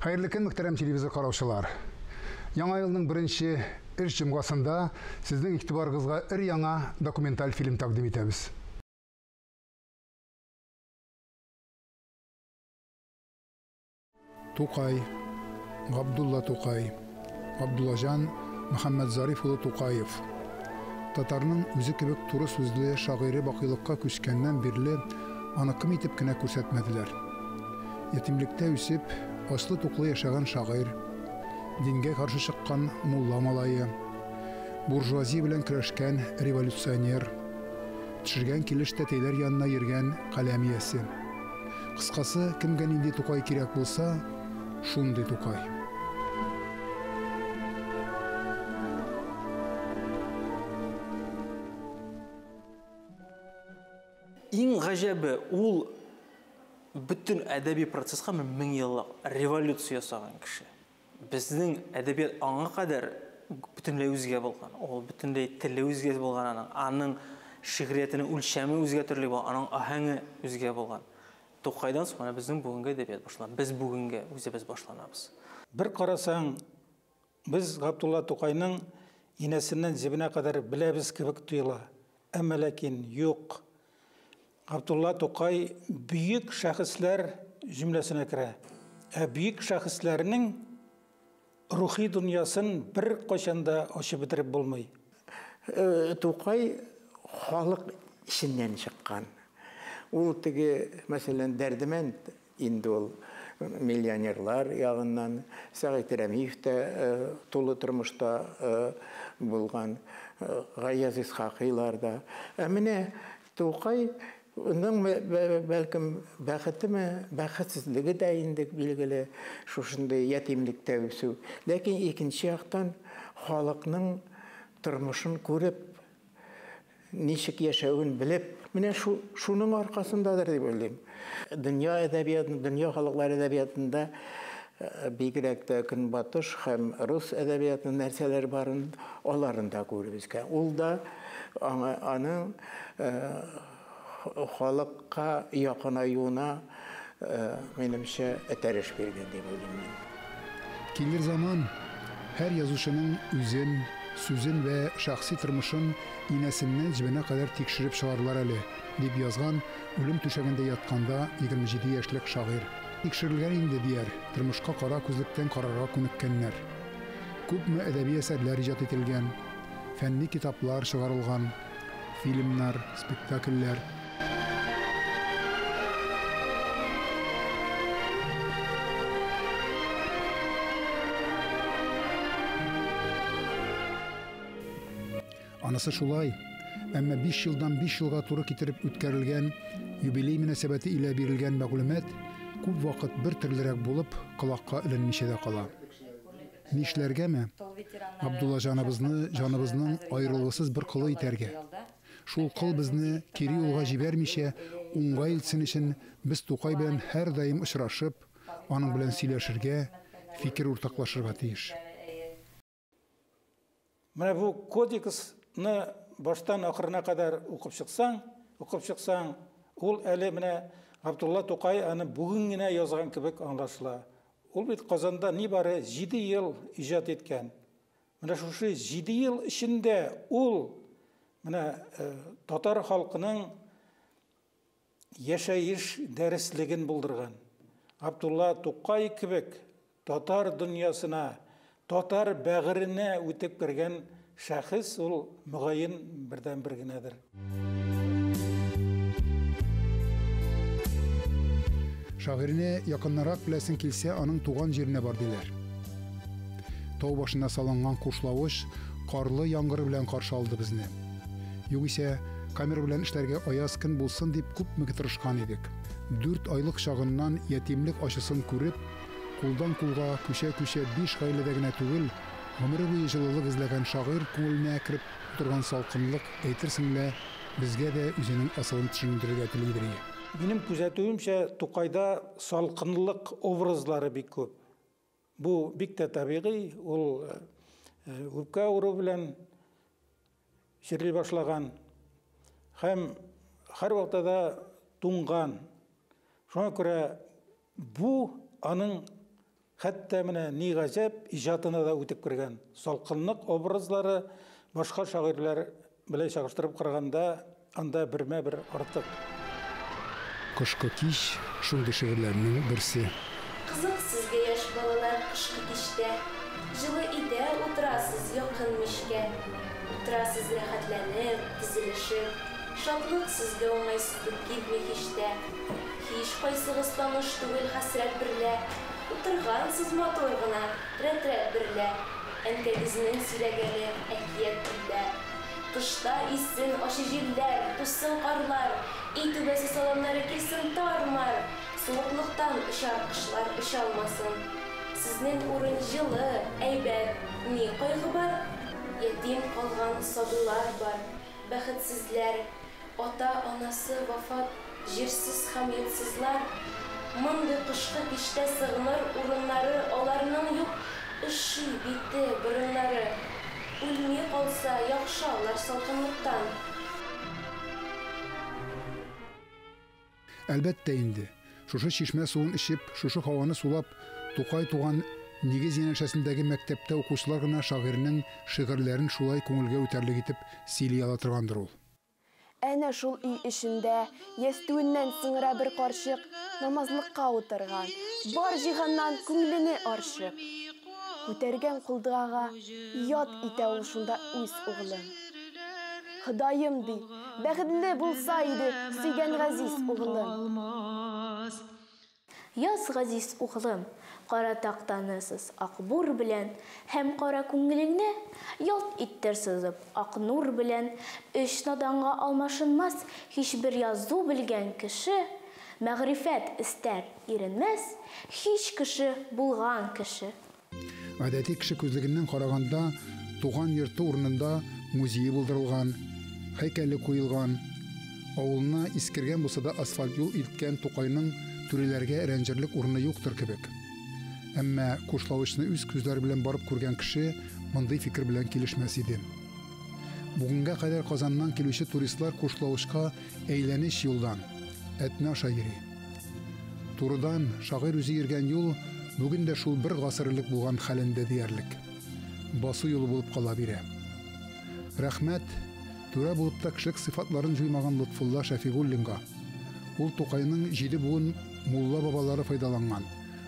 Хәерле көн, мөхтәрәм телевизор караучылар. Яңа елның беренче эш җомгасында сезнең игътибарыгызга өр-яңа документаль фильм тәкъдим итәбез. Тукай, Габдулла Тукай, Габдуллаҗан Мөхәммәтзариф улы Тукаев. Татарның үзе кебек туры сүзле шагыйре бакыйлыкка күчкәннән бирле аны кем итеп кенә күрсәтмәделәр. Ятимлектә үсеп, ачлы-туклы яшәгән шагыйрь, дингә каршы чыккан мулла малае, буржуазия белән көрәшкән революционер, төшергән килеш тәтәйләр янына йөргән каләм иясе. Кыскасы, кемгә нинди Тукай кирәк булса, шундый Тукай. Иң гаҗәбе, ул бөтен әдәби процесска меңьеллык революция ясаган кеше. Безнең әдәбият аңа кадәр бөтенләй үзгә булган. Ул бөтенләй теле үзгә булган аның. Аның шигъриятенең үлчәме үзгә төрле булган, аның аһәңе үзгә булган. Тукайдан соң менә безнең бүгенге әдәбият башлана. Без бүгенге үзебез башланабыз. Бер карасаң, без Габдулла Тукайның инәсеннән җебенә кадәр беләбез кебек тоела. Әмма ләкин юк. Габдулла Тукай бөек шәхесләр җөмләсенә керә. Ә бөек шәхесләрнең рухи дөньясын беркайчан да ачып бетереп булмый. Тукай халык эченнән чыккан. Ул теге, мәсәлән, Дәрдемәнд инде ул миллионерлар ягыннан, Сәгыйть Рәмиев тә тулы тормышта булган, Гаяз Исхакыйлар да. Ә менә Тукай ның бәлкем бәхетеме, бәхетсезлеге дә инде билгеле, шушындый ятимлектә үсү. Ләкин икенче яктан халыкның тормышын күреп, ничек яшәвен белеп, менә шуның аркасындадыр дип уйлыйм. Дөнья әдәбиятында, дөнья халыклары әдәбиятында бигрәк тә Көнбатыш һәм рус әдәбиятында нәрсәләр барын, аларын да күреп үскән. Ул да аңа, аның халыкка якынаюына, минемчә, этәреш биргән дип уйлыйм мин. Килер заман, һәр язучының үзен, сүзен вә шәхси тормышын инәсеннән җебенә кадәр тикшереп чыгарлар әле, дип язган үлем түшәгендә ятканда 27 яшьлек шагыйрь. Тикшерелгән инде, дияр, тормышка кара күзлектән карарга күнеккәннәр. Күпме әдәби әсәрләр иҗат ителгән, фәнни китаплар чыгарылган, фильмнар, спектакльләр. Анысы шулай, әмма 5 елдан 5 елга туры китереп үткәрелгән юбилей мөнәсәбәте илә бирелгән мәгълүмат күп вакыт бер төрлерәк булып, колакка эленмичә дә кала. Нишләргәме? Абдулла җаныбызны җаныбызның аерылгысыз бер колы итәргә. Шул кол безне кире юлга җибәрмичә, уңга илтсен өчен без Тукай белән һәрдаим очрашып, аның белән сөйләшергә, фикер уртаклашырга тиеш. Менә бу кодексны баштан ахырына кадәр укып чыксаң, укып чыксаң, ул әле менә Габдулла Тукай аны бүген генә язган кебек аңлашыла. Ул бит Казанда нибары 7 ел иҗат иткән. Менә шушы 7 ел эчендә ул менә татар халкының яшәеш дәреслеген булдырган. Габдулла Тукай кебек татар дөньясына, татар бәгыренә үтеп кергән шәхес ул мөгаен бердән-бер генәдер. Шагыйрьне якыннарак беләсең килсә, аның туган җиренә бар диләр. Тау башына салынган Кушлавыч карлы яңгыр белән каршы алды безне. Югыйсә, камера белән эшләргә аяз көн булсын дип күпме тырышкан идек. 4 айлык чагыннан ятимлек ачысын күреп, кулдан кулга күчә-күчә 5 гаиләдә генә түгел, гомере буе җылылык эзләгән шагыйрь күңеленә кереп утырган салкынлык әйтерсең лә безгә дә үзенең асылын төшендерергә телидер. Минем күзәтүемчә, Тукайда салкынлык образлары бик күп. Бу бик тә табигый, ул үпкә авыруы белән чирли башлаган һәм һәрвакытта да туңган. Шуңа күрә бу аның Хәтта менә ни гаҗәп, иҗатына да үтеп кергән. Салкынлык образлары башка шагыйрьләр белән чагыштырып караганда анда бермә-бер артык. Кышкы кич шундый шигырьләрнең берсе. Кызык сезгә, яшь балалар, кышкы кичтә. Җылы өйдә утырасыз якын мичкә. Утырасыз рәхәтләнеп, тезелешеп. Шатлык сезгә уңайсызлык килми һич тә. Һич кайсыгыз таныш түгел хәсрәт берлә. Утыргансыз матур гына, рәт-рәт берлә. Әнкәгезнең сөйләгәне әкият берлә. Тышта иссен ачы җилләр, тузсын карлар, Өй түбәсе саламнары килсен тар-мар, Суыклыктан очар кошлар очалмасын. Сезнең урын җылы, әйбәт, ни кайгы бар? Ятим калган сабыйлар бар, бәхетсезләр, Ата-анасы вафат, җирсез һәм йортсызлар. Мондый кышкы кичтә сыгыныр урыннары аларның юк, Өши бите, борыннары. Үлми калса, яхшы алар салкынлыктан. Әлбәттә инде, шушы чишмә суын эчеп, шушы һаваны сулап, Тукай туган нигез янәшәсендәге мәктәптә укучылар гына шагыйрьнең шигырьләрен шулай күңелгә үтәрлек итеп сөйли ала торгандыр ул. Әнә шул өй эчендә ястүеннән сыңра бер карчык намазлыкка утырган, бар җиһаннан күңлене арчып. Күтәргән кулдыгага яд итә ул шунда үз углын. Ходаем, ди, бәхетле булса иде сөйгән газиз углым. Яз, газиз углым, кара тактаны сыз акбур белән, һәм кара күңелеңне ялт иттер сызып ак нур белән. Өч наданга алмашынмас һичбер язу белгән кеше, мәгърифәт эстәр иренмәс һич кеше булган кеше. Гадәти кеше күзлегеннән караганда, туган йорты урынында музее булдырылган, һәйкәле куелган, авылына искергән булса да асфальт юл илткән Тукайның түрәләргә рәнҗерлек урыны юктыр кебек. Әмма Кушлавычны үз күзләре белән барып күргән кеше мондый фикер белән килешмәс иде. Бүгенгә кадәр Казаннан килүче туристлар Кушлавычка әйләнеч юлдан, Әтнә аша йөри. Турыдан, шагыйрь үзе йөргән юл бүген дә шул бер гасыр элек булган хәлендә диярлек. Басу юлы булып кала бирә. Рәхмәт, түрә булып та кешелек сыйфатларын җуймаган Лотфулла Шәфигуллинга. Ул Тукайның җиде буын мулла бабалары файдаланган,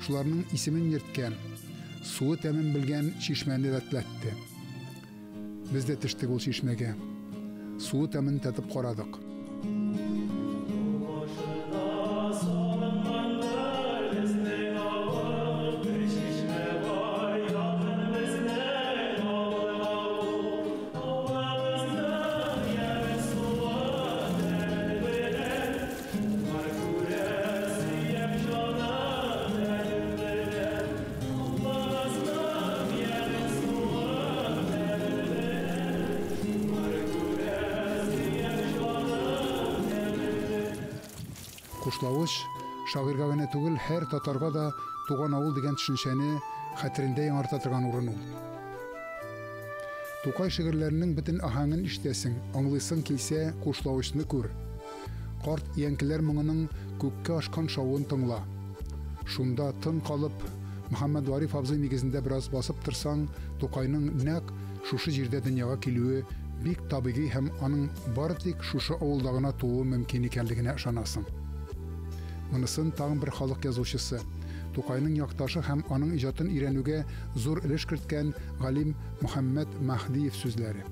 шуларның исемен йөрткән, суы тәмен белгән чишмәне рәтләтте. Без дә төштек ул чишмәгә. Суы тәмен татып карадык. Кушлавыч шагыйрьгә генә түгел, һәр татарга да туган авыл дигән төшенчәне хәтерендә яңарта торган урын ул. Тукай шигырьләренең бөтен аһәңен ишетәсең, аңлыйсың килсә, Кушлавычны күр. Карт өянкеләр моңының күккә ашкан шавын тыңла. Шунда тын калып, Мөхәммәдвариф абзый нигезендә бераз басып торсаң, Тукайның нәкъ шушы җирдә дөньяга килүе бик табигый һәм аның бары тик шушы авылда гына тууы мөмкин икәнлегенә ышанасың. Монысын тагын бер халык язучысы, Тукайның якташы һәм аның иҗатын өйрәнүгә зур өлеш керткән галим Мөхәммәт Маһдиев сүзләре.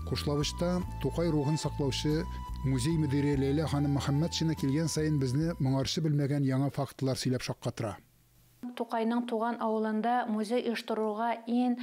Кушлавычта Тукай рухын саклаучы музей мөдире Ләйлә ханым Мөхәммәтшина килгән саен безне моңарчы белмәгән яңа фактлар сөйләп шаккатыра. Тукайның туган авылында музей оештыруга иң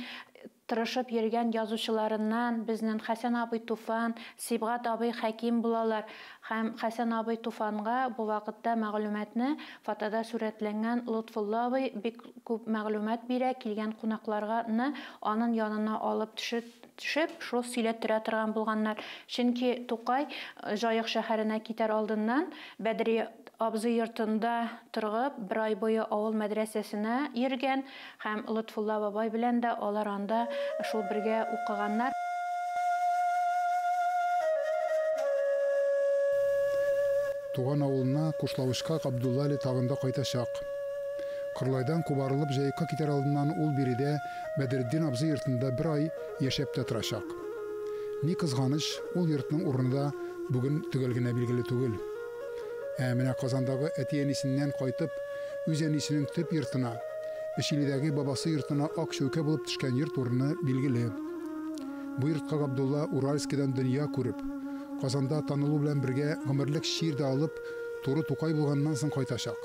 тырышып йөргән язучыларыннан безнең Хәсән абый Туфан, Сибгат абый Хәким булалар. Һәм Хәсән абый Туфанга бу вакытта мәгълүматны фотода сурәтләнгән Лотфулла абый бик күп мәгълүмат бирә, килгән кунакларга аның янына алып төшеп, шул сөйләттерә торган булганнар. Чөнки Тукай Җаек шәһәренә китәр алдыннан Бәдри абзый йортында торгып, бер ай буе авыл мәдрәсәсенә йөргән һәм Лотфулла бабай белән дә алар анда шул бергә укыганнар. Туган авылына Кушлавычка Габдулла әле тагын да кайтачак. Кырлайдан кубарылып Җаекка китәр алдыннан ул биредә Бәдретдин абзый йортында бер ай яшәп тә торачак. Ни кызганыч, ул йортның урыны да бүген төгәл генә билгеле түгел. Ә менә Казандагы әти-әнисеннән кайтып, үз әнисенең төп йортына, Өчиледәге бабасы йортына ак чәүкә булып төшкән йорт урыны билгеле. Бу йортка Габдулла Уральскидан дөнья күреп, Казанда танылу белән бергә гомерлек чир дә алып, туры Тукай булганнан соң кайтачак.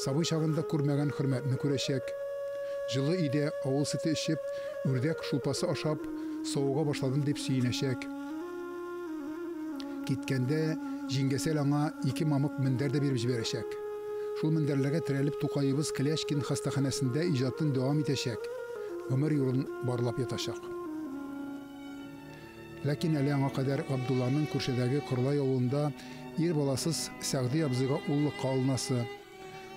Сабый чагында күрмәгән хөрмәтне күрәчәк. Җылы өйдә авыл сөте эчеп, үрдәк шулпасы ашап, савыга башладым дип сөенәчәк. Киткәндә җиңгәсәл аңа ике мамык мендәр дә биреп җибәрәчәк. Шул мендәрләргә терәлеп Тукаебыз Клячкин хастаханәсендә иҗатын дәвам итәчәк, гомер юлын барлап ятачак. Ләкин әле аңа кадәр Габдулланың күршедәге Кырлай авылында ир баласыз Сәгъди абзыйга уллыкка алынасы,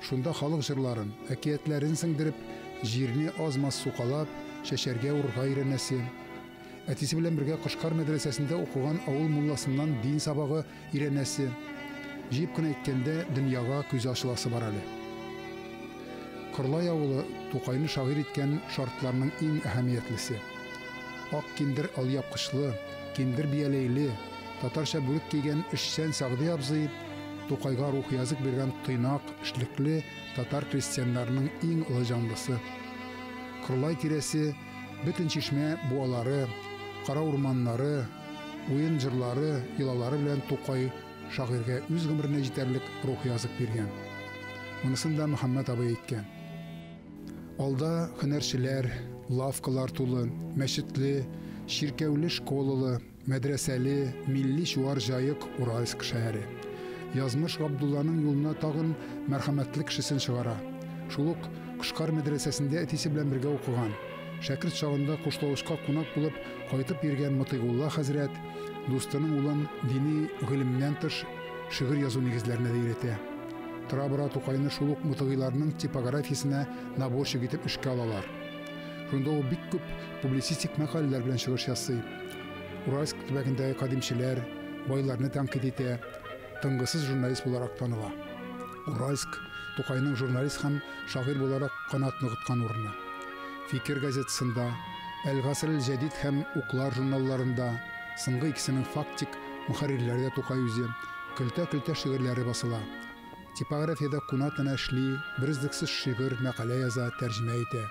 шунда халык җырларын, әкиятләрен сеңдереп, җирне аз-маз сукалап, чәчәргә, урырга өйрәнәсе, әтисе белән бергә Кышкар мәдрәсәсендә укыган авыл мулласыннан дин сабагы өйрәнәсе, җыеп кына әйткәндә, дөньяга күзе ачыласы бар әле. Кырлай авылы Тукайны шагыйрь иткән шартларның иң әһәмиятлесе. Ак киндер алъяпкычлы, киндер бияләйле, татарча бүрек кигән эшчән Сәгъди абзый Тукайга рухи азык биргән тыйнак, эшлекле татар крестьяннарының иң олы җанлысы. Кырлай тирәсе, бөтен чишмә буалары, кара урманнары, уен җырлары, йолалары белән Тукай шагыйрьгә үз гомеренә җитәрлек рухи азык биргән. Монысын да Мөхәммәт абый әйткән. Алда һөнәрчеләр, лавкалар тулы, мәчетле, чиркәүле школалы, мәдрәсәле, милли чуар Җаек Уральск шәһәре. Язмыш Габдулланың юлына тагын мәрхәмәтле кешесен чыгара. Шул ук Кышкар мәдрәсәсендә әтисе белән бергә укыган, шәкерт чагында Кушлавычка кунак булып кайтып йөргән Мотыйгулла хәзрәт дустының улын дини гыйлемнән тыш шигырь язу нигезләренә дә өйрәтә. Тора-бара Тукайны шул ук Мотыгыйларның типографиясенә наборщик итеп эшкә алалар. Шунда ул бик күп публицистик мәкаләләр белән чыгыш ясый. Уральск төбәгендәге кадимчеләр, байларны тәнкыйть итә, тынгысыз журналист буларак таныла. Уральск Тукайның журналист һәм шагыйрь буларак канат ныгыткан урыны. Фикер газетасында, Әл-Гаср әл-Җәдид һәм Уклар журналларында, соңгы икесенең фактик мөхәррирләре дә Тукай үзе, көлтә-көлтә шигырьләре басыла. Типографиядә куна-тына эшли, берөзлексез шигырь, мәкалә яза, тәрҗемә итә.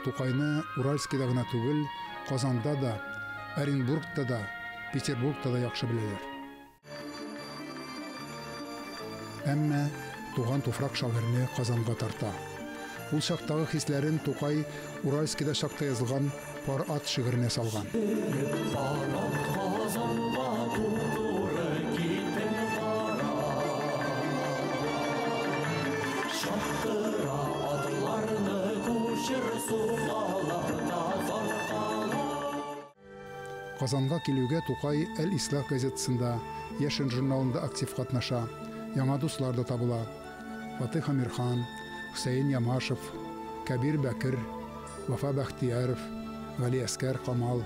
Тукайны Уральскида гына түгел, Казанда да, Оренбургта да, Петербургта да яхшы беләләр. Әмма туган туфрак шагыйрьне Казанга тарта. Ул чактагы хисләрен Тукай Уральскида чакта язылган Пар ат шигыренә салган. Пар ат Казанга туп-туры китеп бара. Чаптыра атларны кучер сукалап та таркала. Казанга килүгә Тукай Әл-Ислах газетасында, Яшен журналында актив катнаша, яңа дуслар да табыла. Фатыйх Әмирхан, Хөсәен Ямашев, Кәбир Бәкер, Вафа Бәхтияров, Галиәскәр Камал,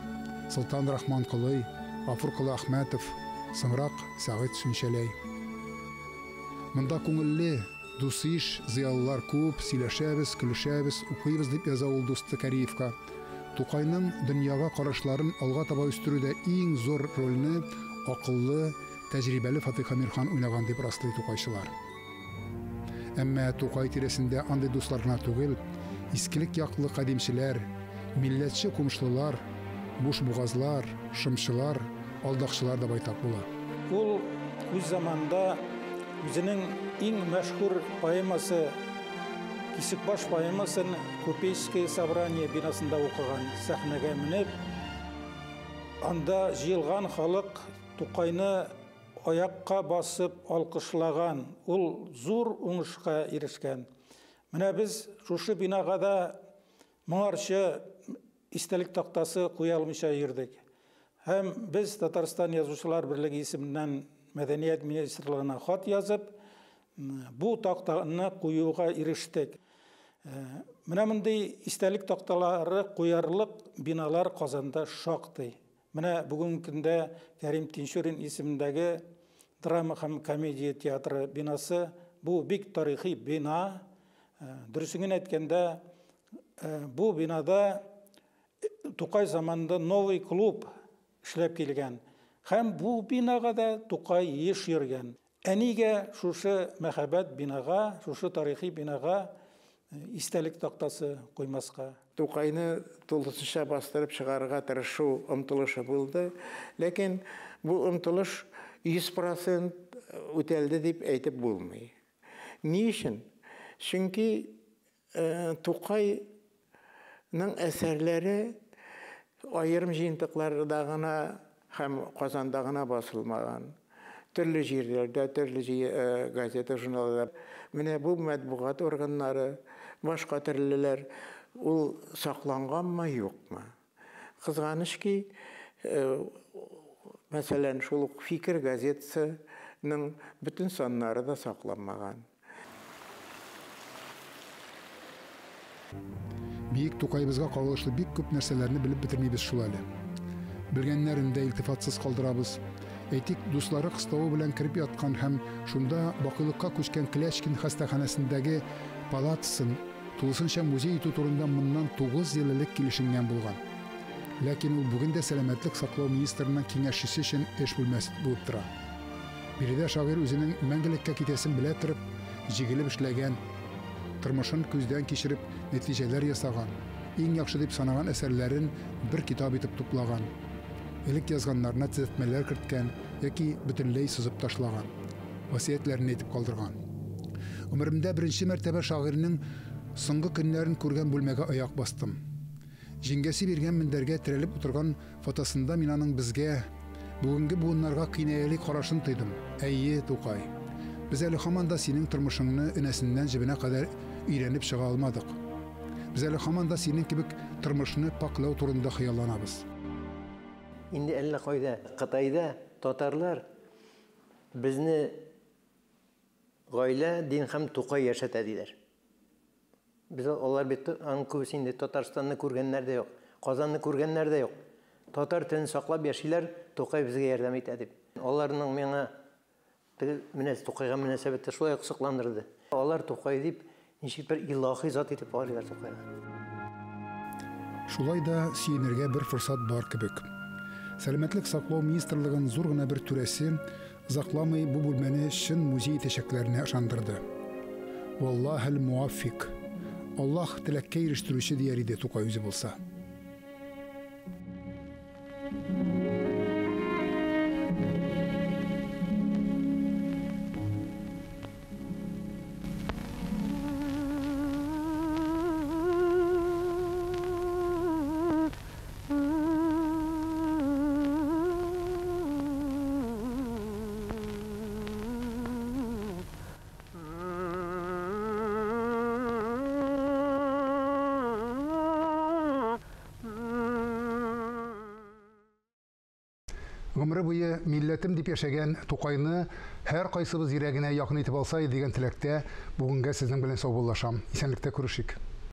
Солтан Рахманколый, Гафур Колыәхмәтов, соңрак Сәгыйть Сүнчәләй. Монда күңелле, дус-иш, зыялылар күп, сөйләшәбез, көлешәбез, укыйбыз, дип яза ул дусты Кариевка. Тукайның дөньяга карашларын алга таба үстерүдә иң зур рольне акыллы, тәҗрибәле Фатыйх Әмирхан уйнаган дип раслый тукайчылар. Әмма Тукай тирәсендә андый дуслар гына түгел, искелек яклы кадимчеләр, милләтче кумышлылар, бушбугазлар, шымчылар, алдакчылар да байтак була. Ул үз заманында үзенең иң мәшһүр поэмасы Кисекбаш поэмасын Купеческое собрание бинасында укыган. Сәхнәгә менеп, анда җыелган халык Тукайны аякка басып алкышлаган. Ул зур уңышка ирешкән. Менә без шушы бинага да моңарчы истәлек тактасы куя алмыйча йөрдек. Һәм без Татарстан Язучылар берлеге исеменнән Мәдәният министрлыгына хат язып, бу тактаны куюга ирештек. Менә мондый истәлек такталары куярлык биналар Казанда шактый. Менә бүгенге көндә Кәрим Тинчурин исемендәге драма һәм комедия театры бинасы, бу бик тарихи бина. Дөресен генә әйткәндә, бу бинада Тукай заманында новый клуб эшләп килгән. Һәм бу бинага да Тукай еш йөргән. Ә нигә шушы мәһабәт бинага, шушы тарихи бинага истәлек тактасы куймаска? Тукайны тулысынча бастырып чыгарырга тырышу омтылышы булды. Ләкин бу омтылыш 100% үтәлде дип әйтеп булмый. Ни өчен? Чөнки Тукайның әсәрләре аерым җыентыкларда гына һәм Казанда гына басылмаган. Төрле җирләрдә, төрле газета, журналларда. Менә бу матбугат органнары, башка төрлеләр, ул сакланганмы, юкмы? Кызганыч ки, мәсәлән, шул ук Фикер газетасының бөтен саннары да сакланмаган. Биек Тукайыбызга кагылышлы бик күп нәрсәләрне белеп бетермибез шул әле. Белгәннәрен дә илтифатсыз калдырабыз. Әйтик, дуслары кыставы белән кереп яткан һәм шунда бакыйлыкка күчкән Клячкин хастаханәсендәге палатасын тулысынча музей итү турында моннан 9 ел элек килешенгән булган. Ләкин ул бүген дә сәламәтлек саклау министрының киңәшчесе өчен эш бүлмәсе булып тора. Биредә шагыйрь үзенең мәңгелеккә китәсен белә торып, җигелеп эшләгән, тормышын күздән кичереп, нәтиҗәләр ясаган, иң яхшы дип санаган әсәрләрен бер китап итеп туплаган. Элек язганнарына төзәтмәләр керткән яки бөтенләй сызып ташлаган. Васыятьләрен әйтеп калдырган. Гомеремдә беренче мәртәбә шагыйрьнең соңгы көннәрен күргән бүлмәгә аяк бастым. Җиңгәсе биргән мендәргә терәлеп утырган фотосында мин аның безгә, бүгенге буыннарга кинаяле карашын тойдым. Әйе, Тукай. Без әле һаман да синең тормышыңны энәсеннән җебенә кадәр өйрәнеп чыга алмадык. Без әле һаман да синең кебек тормышны пакьлау турында хыялланабыз. Инде әллә кайда, Кытайда татарлар безне гаилә, дин һәм Тукай яшәтә диләр. Без алар бит аның күбесе инде Татарстанны күргәннәр дә юк, Казанны күргәннәр дә юк. Татар телен саклап яшиләр, Тукай безгә ярдәм итә дип. Аларның миңа теге менә Тукайга мөнәсәбәте шулай ук сокландырды. Алар Тукай дип ничек бер илаһи зат итеп карыйлар Тукайга. Шулай да сөенергә бер форсат бар кебек. Сәламәтлек саклау министрлыгын зур гына бер түрәсе озакламый бу бүлмәне чын музей итәчәкләренә ышандырды. Валлаһил муаффик. Аллаһ теләккә ирештерүче дияр иде Тукай үзе булса. Гомере буе милләтем дип яшәгән Тукайны һәр кайсыбыз йөрәгенә якын итеп алса иде дигән теләктә бүгенгә сезнең белән саубуллашам. Исәнлектә күрешик.